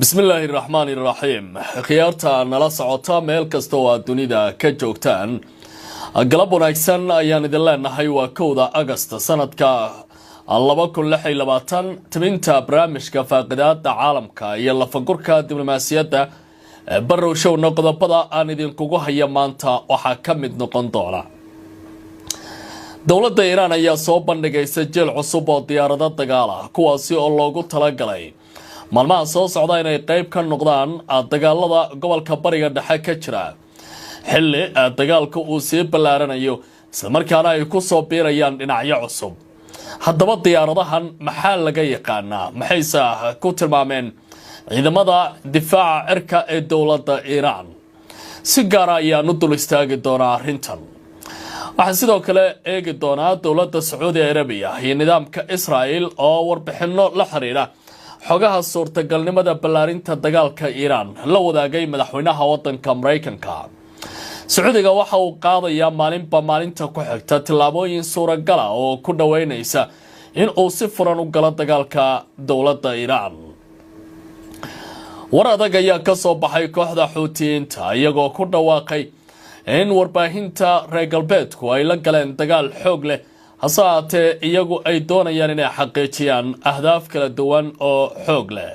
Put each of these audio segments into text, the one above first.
Bismillaahi raxmaani raxiim. Khiyaarta nala socota meel kasta oo aad dunida ka joogtaan, galab wanaagsan ayaan idin leenahay. Waa 1da Agast sanadka 2026. Tibinta barnaamijka faaqidaada caalamka iyo lafagurka diblomaasiyadda Barrow Showna, qodobada aan idinkugu haya maanta waxaa ka mid noqon doona: dowladda Iiraan ayaa soo bandhigaysa jeel cusub oo diyaarado dagaal ah, kuwaasi oo loogu talagalay maalmaha soo socda inay qeyb ka noqdaan dagaalada gobolka Bariga Dhexe ka jira, xilli dagaalka uu sii ballaaranayo, islamarkaana ay ku soo biirayaan dhinacyo cusub. Haddaba diyaaradahan maxaa laga yaqaanaa? Maxayse ku tilmaameen ciidamada difaaca cirka ee dowladda Iiraan? Si gaara ayaan u dul istaagi doonaa arrintan. Waxaan sidoo kale eegi doonaa dowladda Sacuudi Arabiya iyo nidaamka Israel oo warbixinno la xiriira xogaha suurtagalnimada ballaarinta dagaalka Iiraan la wadaagay madaxweynaha wadanka Maraykanka. Sacuudiga waxa uu qaadayaa maalinba maalinta ku xigta tillaabooyin suuragala oo ku dhoweynaysa in uu si furan u galo dagaalka dowladda Iiraan. War adag ayaa ka soo baxay kooxda Xuutiyiinta, iyagoo ku dhawaaqay in warbaahinta reer galbeedku ay la galeen dagaal xoog leh, hase haatee iyagu ay doonayaan inay xaqiijiyaan ahdaaf kala duwan oo xoog leh.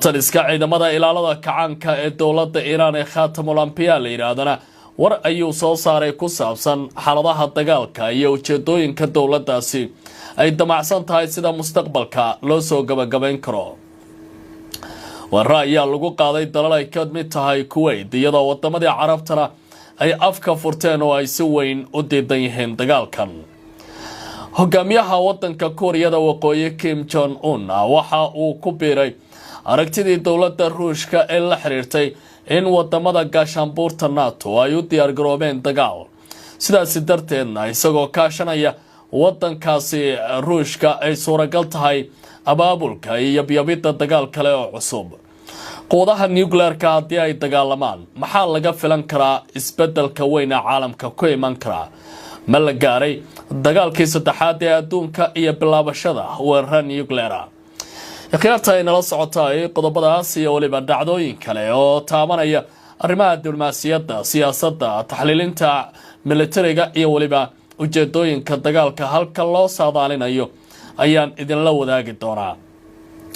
Taliska ciidamada ilaalada kacaanka ee dowladda Iiraan ee Khaatamul Ambiyaa la yidhaahdana war ayuu soo saaray ku saabsan xaaladaha dagaalka iyo ujeedooyinka dowladdaasi ay damacsan tahay, sida mustaqbalka loo soo gabagabayn karo. Weeraro ayaa lagu qaaday dalal ay ka mid tahay Kuwait, iyadoo wadamadii Carabtana ay afka furteen oo ay si weyn u diidan yihiin dagaalkan. Hogaamiyaha wadanka Kuuriyada Waqooyi Kim Jong Un waxa uu ku biiray aragtidii dowladda Ruushka ee la xiriirtay in wadamada gaashaanbuurta NATO ay u diyaargaroobeen dagaal, sidaasi darteedna isagoo kaashanaya wadankaasi Ruushka ay suuragal tahay abaabulka iyo yabyabidda dagaal kale oo cusub. Quwadaha nuclearka haddii ay dagaalamaan, maxaa laga filan karaa? Isbedelka weyn ee caalamka ku iman karaa? Ma la gaaray dagaalkii saddexaad ee adduunka iyo bilaabashada weerara nucleara? Khiyaarta ay nala socotaay, qodobadaas iyo weliba dhacdooyin kale oo taabanaya arrimaha diblomaasiyadda, siyaasadda, taxliilinta militariga iyo weliba ujeedooyinka dagaalka halka loo saadaalinayo ayaan idinla wadaagi doonaa.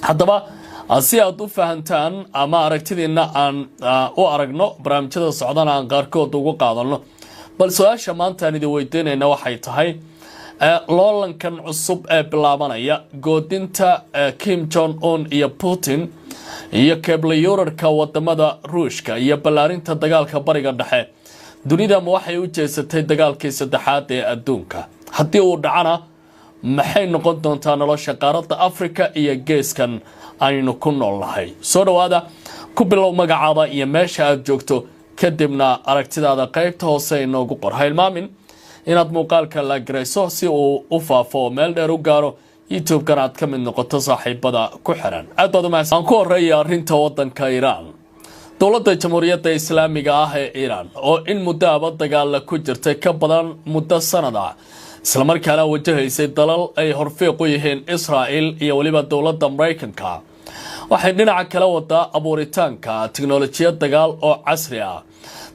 Haddaba si aad u fahantaan ama aragtidiina aan u aragno, barnaamijyada socdana aan qaarkood ugu qaadano, bal su-aasha maanta aan idin weydiinayna waxay tahay: loolankan cusub ee bilaabanaya, goodinta Kim Jong Un iyo Putin iyo keeblayurarka wadamada Ruushka iyo ballaarinta dagaalka Bariga Dhexe, dunidama waxay u jeesatay dagaalkii saddexaad ee adduunka? Haddii uu dhacana, maxay noqon doontaa nolosha qaaradda Africa iyo geeskan aynu ku nool nahay? Soo dhawaada. Ku bilow magacaada iyo meesha aad joogto, kadibna aragtidaada qaybta hoose inoogu qor. Ha ilmaamin inaad muuqaalka la garayso si uu u faafo oo meel dheer u gaaro, YouTube-kan aad ka mid noqoto saaxiibada ku xiran. Aad baad umahadsan. Aan ku horeeya arrinta wadanka Iiraan. Dowladda Jamhuuriyadda Islaamiga ah ee Iiraan oo in muddo aba dagaala ku jirtay, ka badan muddo sanad ah, islamarkaana wajahaysay dalal ay horfiiq u yihiin Israa'il iyo weliba dowladda Maraykanka, waxay dhinaca kala wadaa abuuritaanka tiknolojiyad dagaal oo casri ah,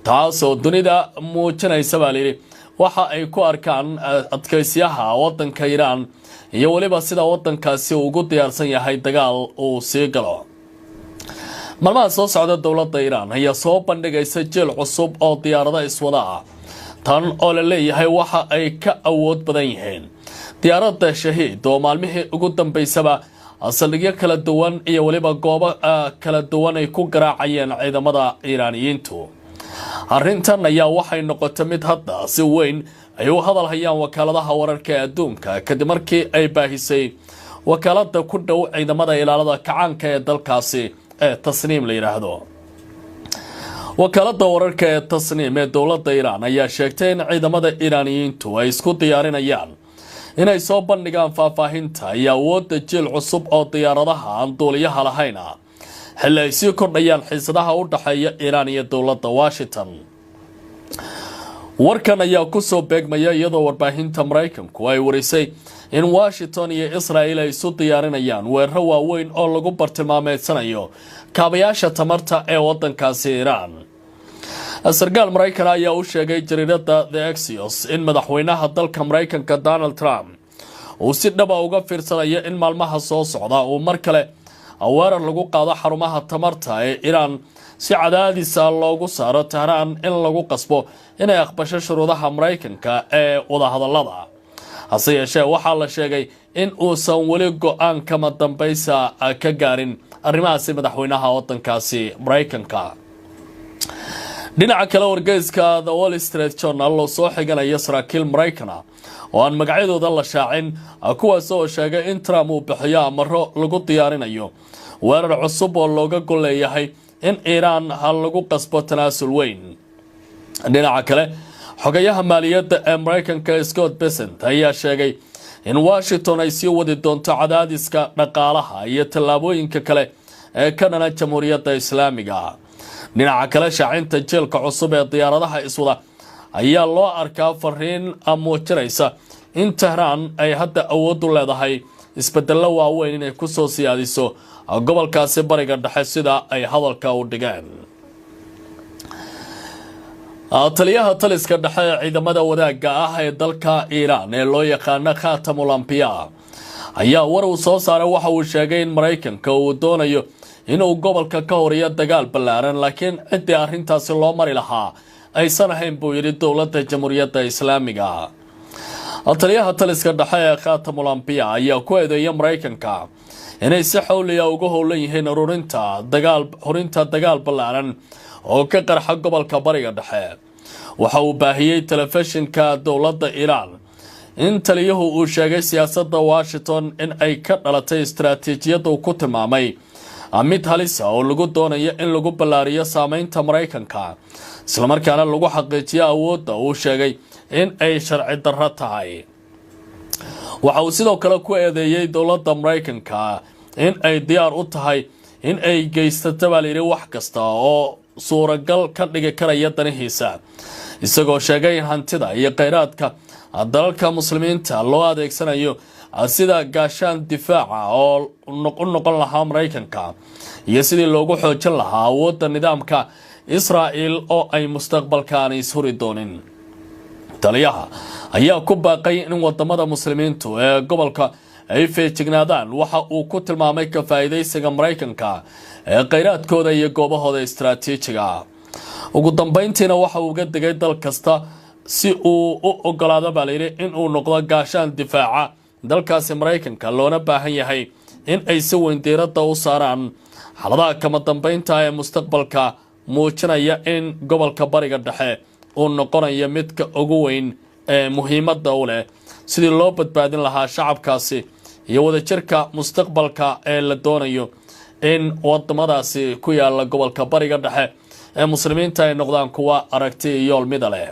taasoo dunida muujinaysa, baa layidhi, waxa ay ku arkaan adkaysyaha wadanka Iiraan iyo weliba sida wadankaasi ugu diyaarsan yahay dagaal uu sii galo. Maalmaha soo socda dowladda Iiraan ayaa soo bandhigaysa jeel cusub oo diyaarado iswada ah, tan oo la leeyahay waxa ay ka awood badan yihiin diyaaradda Shahiid oo maalmihii ugu dambeysaba saldhigyo kala duwan iyo weliba goobo kala duwan ay ku garaacayeen ciidamada Iiraaniyiintu. Arrintan ayaa waxay noqotay mid hadda si weyn ay u hadal hayaan wakaaladaha wararka ee adduunka, kadib markii ay baahisay wakaalada ku dhow ciidamada ilaalada kacaanka ee dalkaasi ee Tasniim la yidhaahdo. Wakaalada wararka ee Tasniim ee dowladda Iiraan ayaa sheegtay in ciidamada Iiraaniyiintu ay isku diyaarinayaan inay soo bandhigaan faahfaahinta iyo awoodda jiil cusub oo diyaaradaha aan duuliyaha lahayn ah, xilli ay sii kordhayaan xiisadaha u dhexeeya Iiraan iyo dowladda Washington. Warkan ayaa kusoo beegmaya iyadoo warbaahinta Maraykanku ay warisay in Washington iyo Israel ay isu diyaarinayaan weeraro waaweyn oo lagu bartilmaameedsanayo kaabayaasha tamarta ee wadankaasi Iiraan. Sarkaal Maraykan ayaa u sheegay jariirada The Axios in madaxweynaha dalka Maraykanka Donald Trump uu si dhaba uga fiirsanayo in maalmaha soo socda uu mar kale weerar lagu qaado xarumaha tamarta ee Iiraan, si cadaadisa loogu saaro Tehraan in lagu qasbo inay aqbasho shuruudaha Maraykanka ee wadahadalada. Hase yeeshee, waxaa la sheegay in uusan weli go-aan kama dambaysa ka gaarin arrimahaasi madaxweynaha wadankaasi Maraykanka. Dhinaca kale, wargeyska The Wall Street Journal oo soo xiganaya saraakiil Maraykana oo aan magacyadooda la shaacin, kuwaas oo sheegay in Trump uu bixiyo amaro lagu diyaarinayo weerar cusub oo looga gol leeyahay in Iiraan ha lagu qasbo tanaasul weyn. Dhinaca kale, xogayaha maaliyadda ee Maraykanka Scott Bessent ayaa sheegay in Washington ay sii wadi doonto cadaadiska dhaqaalaha iyo tallaabooyinka kale ee ka dhana Jamhuuriyadda Islaamiga. Dhinaca kale, shaacinta jiilka cusub ee diyaaradaha iswada ayaa loo arkaa fariin muujinaysa in Tehraan ay hadda awood u leedahay isbedello waaweyn inay kusoo siyaadiso gobolkaasi Bariga Dhexe, sida ay hadalka u dhigeen. Taliyaha taliska dhexe ee ciidamada wadaagga ah ee dalka Iiraan ee loo yaqaano Khatamul Ambiya ayaa war uu soo saaray waxa uu sheegay in Maraykanka uu doonayo inuu gobolka ka horiyo dagaal ballaaran, laakiin ciddii arrintaasi loo mari lahaa aysan ahayn, buu yidhi, dowladda Jamhuuriyadda Islaamiga. Taliyaha taliska dhexe ee Khatamul Ambiya ayaa ku eedeeya Maraykanka inay si xawliya uga howlan yihiin ururinta dagaal, hurinta dagaal ballaaran oo ka qarxa gobolka Bariga Dhexe. Waxa uu baahiyey telefishinka dowladda Iiraan in taliyuhu uu sheegay siyaasadda Washington in ay ka dhalatay istaraatiijiyadda uu ku tilmaamay mid halisa oo lagu doonayo in lagu ballaariyo saameynta Maraykanka, islamarkaana lagu xaqiijiyo awoodda uu sheegay in ay sharci darro tahay. Waxa uu sidoo kale ku eedeeyey dowladda Maraykanka in ay diyaar u tahay in ay geysato, baa layidhi, wax kasta oo suuragal ka dhigi karaya danihiisa, isagoo sheegay in hantida iyo kheyraadka dalalka Muslimiinta loo adeegsanayo sida gaashaan difaaca oo u noqon lahaa Maraykanka iyo sidii loogu xoojin lahaa awoodda nidaamka Israa'il oo ay mustaqbalka aanay ishuri doonin. Taliyaha ayaa ku baaqay in wadamada Muslimiintu ee gobolka ay feejignaadaan waxa uu ku tilmaamay ka faa'iidaysiga Maraykanka ee kheyraadkooda iyo goobahooda istaraatiijiga. Ugu dambeyntiina, waxa uu uga digay dal kasta si uu u ogolaado, baa layidhi, inuu noqdo gaashaan difaaca dalkaasi Maraykanka, loona baahan yahay in ay si weyn diiradda u saaraan xaaladaha kama dambeynta ee mustaqbalka muujinaya in gobolka Bariga Dhexe uu noqonayo midka ugu weyn ee muhiimadda u leh sidii loo badbaadin lahaa shacabkaasi iyo wadajirka mustaqbalka ee la doonayo in wadamadaasi ku yaala gobolka Bariga Dhexe ee Muslimiinta ay noqdaan kuwa aragti iyo yoolmida leh.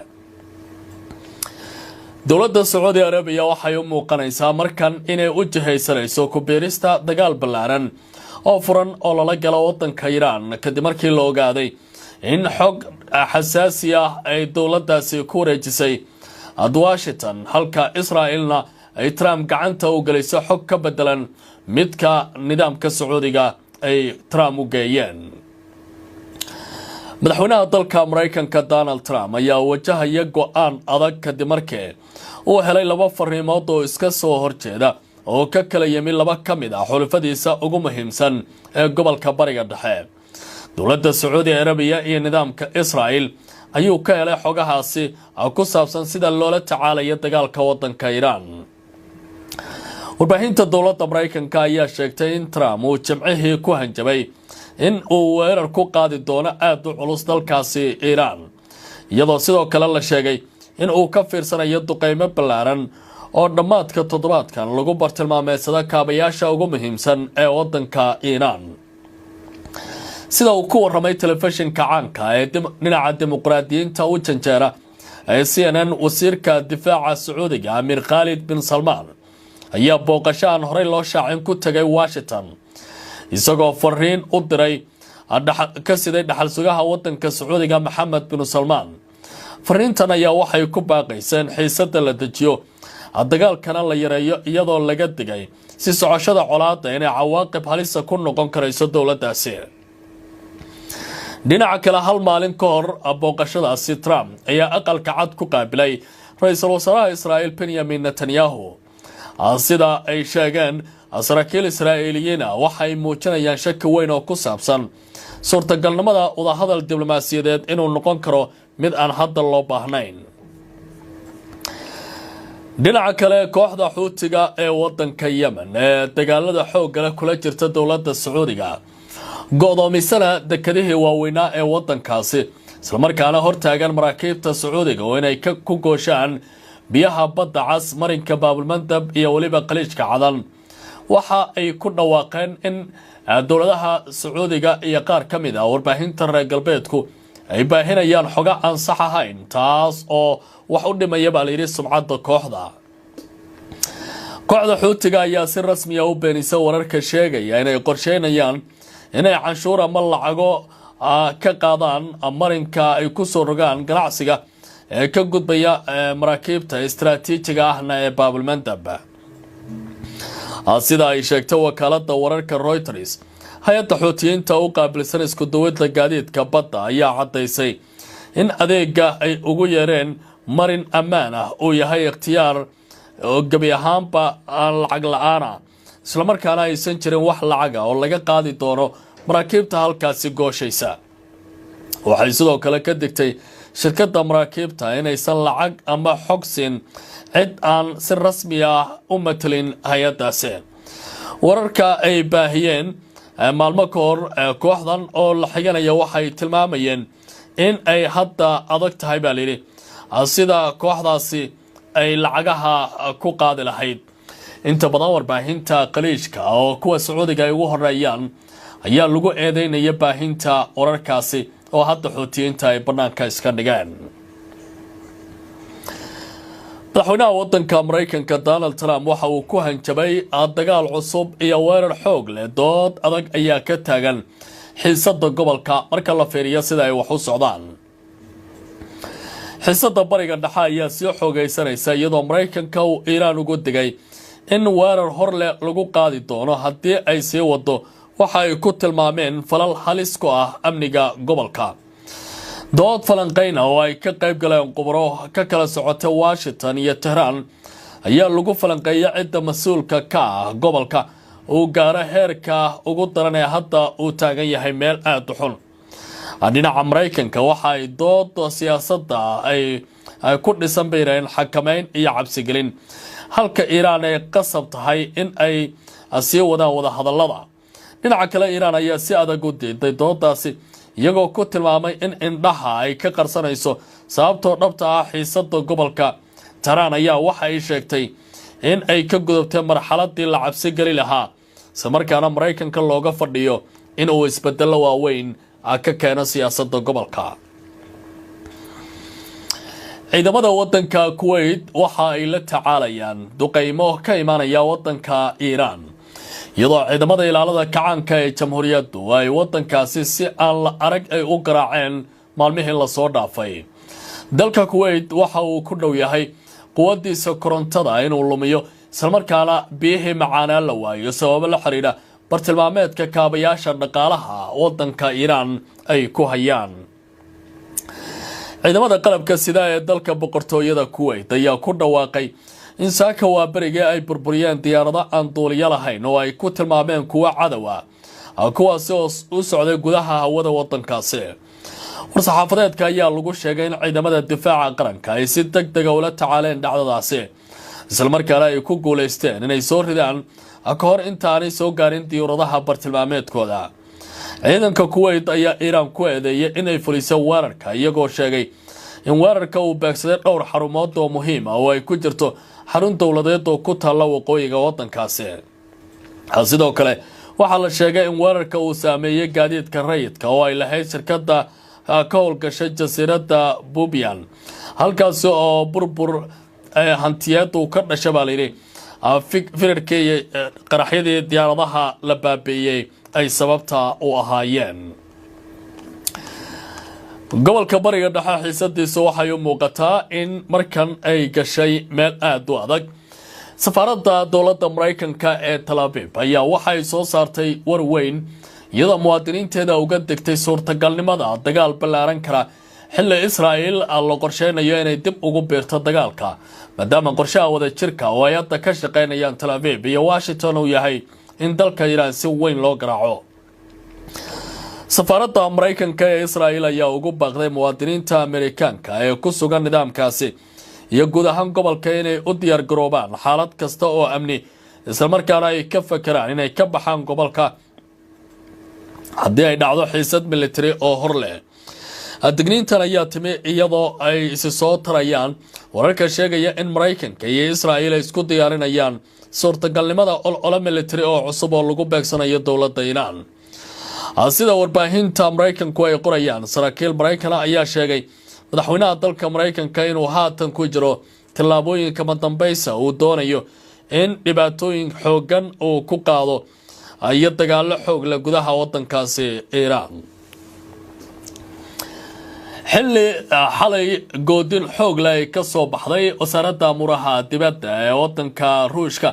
Dowladda Sacuudi Arabiya waxay u muuqanaysaa markan inay u jihaysanayso ku biirista dagaal ballaaran oo furan oo lala galo wadanka Iiraan, kadib markii la ogaaday in xog xasaasi ah ay dowladdaasi ku wareejisay Washington, halka Israa'ilna ay Trump gacanta u geliso xog ka bedelan midka nidaamka Sacuudiga ay Trump u geeyeen. Madaxweynaha dalka Maraykanka Donald Trump ayaa wajahaya go-aan adag kadib markii uu helay laba fariimood oo iska soo horjeeda oo ka kala yimi laba ka mid ah xulufadiisa ugu muhiimsan ee gobolka Bariga Dhexe. Dowladda Sacuudi Arabiya iyo nidaamka Israa'el ayuu ka helay xogahaasi ku saabsan sida loola tacaalayo dagaalka wadanka Iiraan. Warbaahinta dowladda Maraykanka ayaa sheegtay in Trump uu Jimcihii ku hanjabay in uu weerar ku qaadi doono aada u culus dalkaasi Iiraan, iyadoo sidoo kale la sheegay in uu ka fiirsanayo duqeymo ballaaran oo dhammaadka toddobaadkan lagu bartilmaameedsado kaabayaasha ugu muhiimsan ee wadanka Iiraan. Sida uu ku waramay telefishinka caanka ee dhinaca dimuqraadiyiinta u janjeera ee CNN, wasiirka difaaca Sacuudiga Amiir Khaalid bin Salmaan ayaa booqasho aan horey loo shaacin ku tagay Washington, isagoo fariin u diray ka siday dhaxal sugaha wadanka Sacuudiga Maxamed bin Salmaan. Fariintan ayaa waxay ku baaqaysa in xiisada la dejiyo, dagaalkana la yareeyo, iyadoo laga digay si socoshada colaadda inay cawaaqib halisa ku noqon karayso dowladdaasi. Dhinaca kale, hal maalin ka hor booqashadaasi, Trump ayaa Aqalka Cad ku qaabilay ra-iisul wasaaraha Israa'iil Benyamin Netanyahu. Sida ay sheegeen saraakiil Israa'iiliyiina, waxay muujinayaan shaki weyn oo ku saabsan suurtagalnimada wadahadal diblomaasiyadeed inuu noqon karo mid aan hadda loo baahnayn. Dhinaca kale, kooxda Xuutiga ee wadanka Yemen ee dagaalada xooggale kula jirta dowladda Sacuudiga, go-doomisana dekedihii waaweynaa ee wadankaasi, islamarkaana hortaagan maraakiibta Sacuudiga oo inay ku gooshaan biyaha Badda Cas, marinka Baabulmandab iyo weliba Khaliijka Cadan, waxa ay ku dhawaaqeen in dowladaha Sacuudiga iyo qaar ka mid ah warbaahinta reer galbeedku ay baahinayaan xogo aan sax ahayn, taas oo wax u dhimaya baa layidhi sumcadda kooxda. Kooxda Xuutiga ayaa si rasmiya u beenisa wararka sheegaya inay qorsheynayaan inay canshuur ama lacago ka qaadaan marinka, ay kusoo rogaan ganacsiga ee ka gudbaya maraakiibta istaraatiijiga ahna ee Baabulmandab. Sida ay sheegtay wakaalada wararka Reuters, hay-adda Xuutiyiinta u qaabilsan isku duwidda gaadiidka badda ayaa caddaysay in adeega ay ugu yeereen marin ammaan ah uu yahay ikhtiyaar oo gebi ahaanba aan lacag la-aana, islamarkaana aysan jirin wax lacaga oo laga qaadi doono maraakiibta halkaasi gooshaysa. Waxay sidoo kale ka digtay shirkadda maraakiibta inaysan lacag ama xog siin cid aan si rasmi ah u matelin hay-addaasi. Wararka ay baahiyeen maalmo ka hor kooxdan oo la xiganaya waxay tilmaamayeen in ay hadda adag tahay, baa layidhi, sida kooxdaasi ay lacagaha ku qaadi lahayd. Inta badan warbaahinta Khaliijka oo kuwa Sacuudiga ay ugu horeeyaan ayaa lagu eedeynaya baahinta wararkaasi oo hadda Xuutiyiinta ay bannaanka iska dhigeen. Madaxweynaha wadanka Maraykanka Donald Trump waxa uu ku hanjabay dagaal cusub iyo weerar xoog leh. Dood adag ayaa ka taagan xiisada gobolka marka la fiiriyo sida ay wax u socdaan. Xiisada Bariga Dhexe ayaa sii xoogaysanaysa, iyadoo Maraykanka uu Iiraan ugu digay in weerar hor leh lagu qaadi doono haddii ay sii wado waxa ay ku tilmaameen falal halis ku ah amniga gobolka. Dood falanqeyna oo ay ka qayb galeen khubro ka kala socotay Washington iyo Tehraan ayaa lagu falanqeeyay cidda mas-uulka ka ah gobolka uu gaaro heerka ugu daran ee hadda uu taagan yahay meel aada u xun. Dhinaca Maraykanka, waxa ay dooda siyaasadda ay ku dhisan bayreen xakameyn iyo cabsigelin, halka Iiraan ay qasab tahay in ay sii wadaan wadahadallada. Dhinaca kale, Iiraan ayaa si adag u diiday doodaasi, iyagoo ku tilmaamay in indhaha ay ka qarsanayso sababtoo dhabta ah xiisada gobolka. Tehraan ayaa waxa ay sheegtay in ay ka gudubtay marxaladii la cabsi geli lahaa, isla markaana Maraykanka looga fadhiyo in uu isbedello waaweyn ka keeno siyaasadda gobolka. Ciidamada wadanka Kuwait waxa ay la tacaalayaan duqeymo ka imaanaya wadanka Iiraan, iyadoo ciidamada ilaalada kacaanka ee jamhuuriyaddu ay wadankaasi si aan la arag ay u garaaceen maalmihii lasoo dhaafay. Dalka Kuwait waxa uu ku dhow yahay quwadiisa korontada inuu lumiyo, islamarkaana biyihii macaanaa la waayo, sababo la xidhiidha bartilmaameedka kaabayaasha dhaqaalaha wadanka Iiraan ay ku hayaan. Ciidamada qalabka sida ee dalka Boqortooyada Kuwait ayaa ku dhawaaqay in saaka waa berigii ay burburiyeen diyaarado aan duuliyo lahayn oo ay ku tilmaameen kuwo cadow ah, kuwaasi oo u socday gudaha hawada wadankaasi. War-saxaafadeedka ayaa lagu sheegay in ciidamada difaaca qaranka ay si deg dega ula tacaaleen dhacdadaasi, islamarkaana ay ku guulaysteen inay soo ridaan ka hor intaanay soo gaarin diyuuradaha bartilmaameedkooda. Ciidanka Kuwait ayaa Iiraan ku eedeeyay inay fuliso weerarka, iyagoo sheegay in weerarka uu beegsaday dhowr xarumood oo muhiim ah oo ay ku jirto xarun dowladeed oo ku taalla waqooyiga wadankaasi. Sidoo kale, waxaa la sheegay in weerarka uu saameeyey gaadiidka rayidka oo ay lahayd shirkadda ka howlgashay jasiiradda Bubiyan, halkaasi oo burbur hantiyeed uu ka dhasha, baa layidhi, firarkii iyo qaraxyadii diyaaradaha la baabi'iyey ay sababta u ahaayeen. Gobolka Bariga Dhexe xiisadiisu waxay u muuqataa in markan ay gashay meel aada u adag. Safaaradda dowladda Maraykanka ee Tel Aviv ayaa waxay soo saartay war weyn, iyadoo muwaadiniinteeda uga degtay suurtagalnimada dagaal ballaaran kara, xilli Israa'el la qorsheynayo inay dib ugu biirto dagaalka, maadaama qorshaha wadajirka oo ay hadda ka shaqeynayaan Tel Aviv iyo Washington uu yahay in dalka Iiraan si weyn loo garaaco. Safaaradda Maraykanka ee Israa'el ayaa ugu baaqday muwaadiniinta Amerikaanka ee ku sugan nidaamkaasi iyo guud ahaan gobolka inay u diyaar garoobaan xaalad kasta oo amni, islamarkaana ay ka fakeraan inay ka baxaan gobolka haddii ay dhacdo xiisad military oo hor leh. Digniintan ayaa timi iyadoo ay isi soo tarayaan wararka sheegaya in Maraykanka iyo Israa'il ay isku diyaarinayaan suurtagalnimada olole military oo cusub oo lagu beegsanayo dowladda Iiraan. Sida warbaahinta Maraykanku ay qorayaan, saraakiil Maraykana ayaa sheegay madaxweynaha dalka Maraykanka inuu haatan ku jiro tillaabooyin kama dambaysa uu doonayo in dhibaatooyin xooggan uu ku qaado iyo dagaallo xoog leh gudaha wadankaasi Iiraan. Xilli xalay goodin xoog leh ay ka soo baxday wasaaradda amuraha dibadda ee wadanka Ruushka,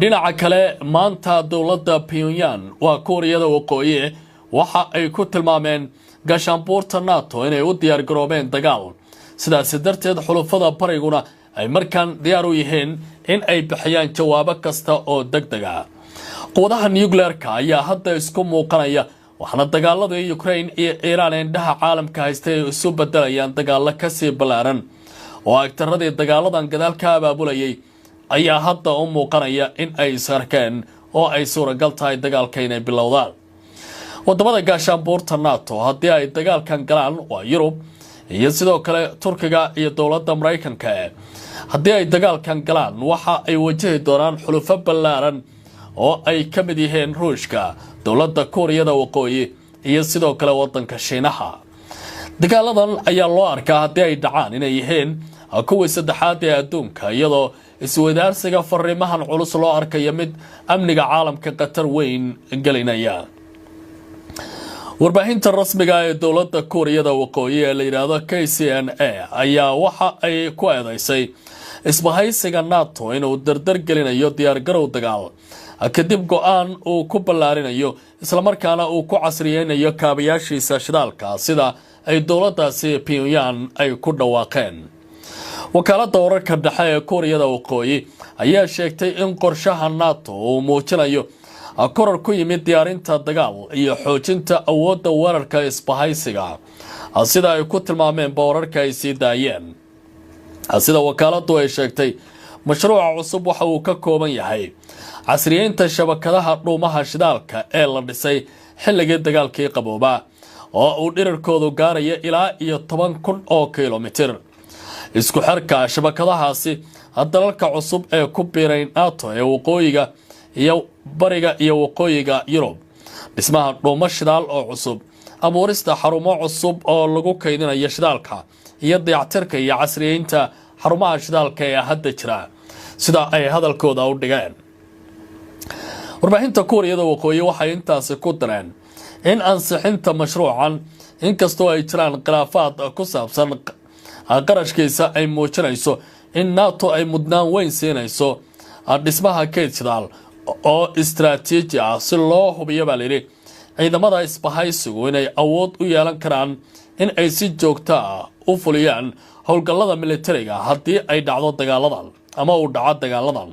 dhinaca kale maanta dowladda Pyongyang, waa Kuuriyada Waqooyi, waxa ay ku tilmaameen gaashaanbuurta NATO inay u diyaar garoobeen dagaal, sidaasi darteed xulufada bariguna ay markaan diyaar u yihiin in ay bixiyaan jawaabo kasta oo deg deg ah. Quwadaha nuclearka ayaa hadda isku muuqanaya, waxaana dagaaladii Ukraine iyo Iiraan indhaha caalamka haystay ay isu bedelayaan dagaalo kasii ballaaran, oo agtaradii dagaaladan gadaal ka abaabulayay ayaa hadda u muuqanaya in ay is arkeen oo ay suuragal tahay dagaalka inay bilowdaan. Wadamada gaashaanbuurta NATO haddii ay dagaalkan galaan, waa Yurub iyo sidoo kale Turkiga iyo dowladda Maraykanka, haddii ay dagaalkan galaan waxa ay wajahi doonaan xulufo ballaaran oo ay ka mid yihiin Ruushka, dowladda Kuuriyada Waqooyi iyo sidoo kale wadanka Shiinaha. Dagaaladan ayaa loo arkaa haddii ay dhacaan inay yihiin kuwii saddexaad ee adduunka, iyadoo iswadaarsiga fariimahan culus loo arkayo mid amniga caalamka khatar weyn gelinaya. Warbaahinta rasmiga ee dowladda Kuuriyada Waqooyi ee la yidhaahdo KCNA ayaa waxa ay ku eedeysay isbahaysiga NATO inuu dardar gelinayo diyaargarow dagaal, kadib go'aan uu ku ballaarinayo islamarkaana uu ku casriyeynayo kaabayaashiisa shidaalka, sida ay dowladdaasi Pyongyang ay ku dhawaaqeen. Wakaaladda wararka dhexe ee Kuuriyada Waqooyi ayaa sheegtay in qorshaha NATO uu muujinayo korar ku yimid diyaarinta dagaal iyo xoojinta awoodda weerarka isbahaysiga, sida ay ku tilmaameenba wararka ay sii daayeen. Sida wakaaladdu ay sheegtay, mashruuca cusub waxa uu ka kooban yahay casriyeynta shabakadaha dhuumaha shidaalka ee la dhisay xilligii dagaalkii qabooba, oo uu dhirarkoodu gaaraya ilaa iyo 10,000 oo kilomitir, isku xirka shabakadahaasi dalalka cusub ee ku biiray NATO ee waqooyiga iyo bariga iyo waqooyiga Yurub, dhismaha dhuumo shidaal oo cusub, abuurista xarumo cusub oo lagu kaydinayo shidaalka, iyo dayactirka iyo casriyeynta xarumaha shidaalka ee hadda jira, sida ay hadalkooda u dhigeen. Warbaahinta Kuuriyada Waqooyi waxay intaasi ku dareen in ansixinta mashruucan, inkastoo ay jiraan khilaafaad ku saabsan qarashkiisa, ay muujinayso in NATO ay mudnaan weyn siinayso dhismaha kayd shidaal oo istaraatiiji ah, si loo hubiyo, baa layidhi, ciidamada isbahaysigu inay awood u yeelan karaan in ay si joogto ah u fuliyaan howlgallada militariga haddii ay dhacdo dagaaladan ama uu dhaco dagaaladan.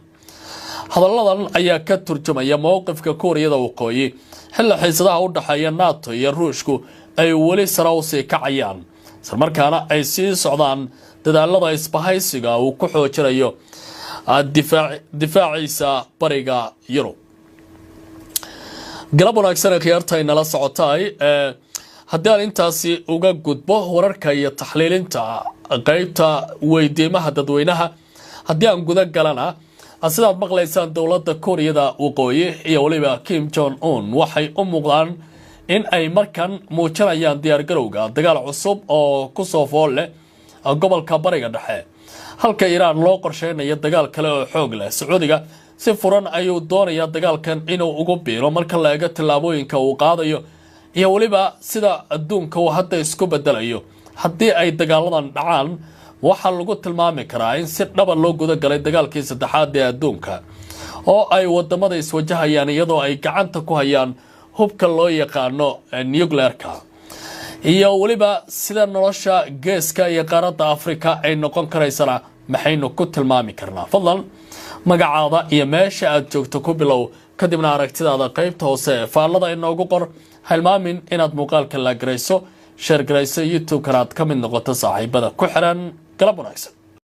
Hadalladan ayaa ka turjumaya mowqifka Kuuriyada Waqooyi, xilli xiisadaha u dhexeeya NATO iyo Ruushku ay weli sare usii kacayaan, islamarkaana ay sii socdaan dadaalada isbahaysiga uu ku xoojinayo difaaciisa bariga Yurub. Galab wanaagsan ee khiyaarta ay nala socotaay. Haddii aan intaasi uga gudbo wararka iyo taxliilinta qeybta weydiimaha dadweynaha, haddii aan guda galana, sidaad maqlaysaan, dowladda Kuuriyada Waqooyi iyo weliba Kim Jong Un waxay u muuqdaan in ay markan muujinayaan diyaargarowga dagaal cusub oo kusoo fool leh gobolka Bariga Dhexe, halka Iiraan loo qorsheynayo dagaal kale oo xoog leh. Sacuudiga si furan ayuu doonayaa dagaalkan inuu ugu biiro marka la eego tillaabooyinka uu qaadayo. Iyo weliba sida adduunka uu hadda isku bedelayo haddii ay dagaaladan dhacaan, waxaa lagu tilmaami karaa in si dhaba loo guda galay dagaalkii saddexaad ee adduunka, oo ay wadamada iswajahayaan iyadoo ay gacanta ku hayaan hubka loo yaqaano nuclearka. Iyo weliba sida nolosha Geeska iyo qaaradda Afrika ay noqon karaysana, maxaynu ku tilmaami karnaa? Fadlan magacaada iyo meesha aad joogto ku bilow, kadibna aragtidaada qaybta hoose ee faallada inoogu qor. Hilmaamin inaad muuqaalka like garayso, share garayso, YouTube-kana aad ka mid noqoto saaxiibada ku xiran. Galab wanaagsan.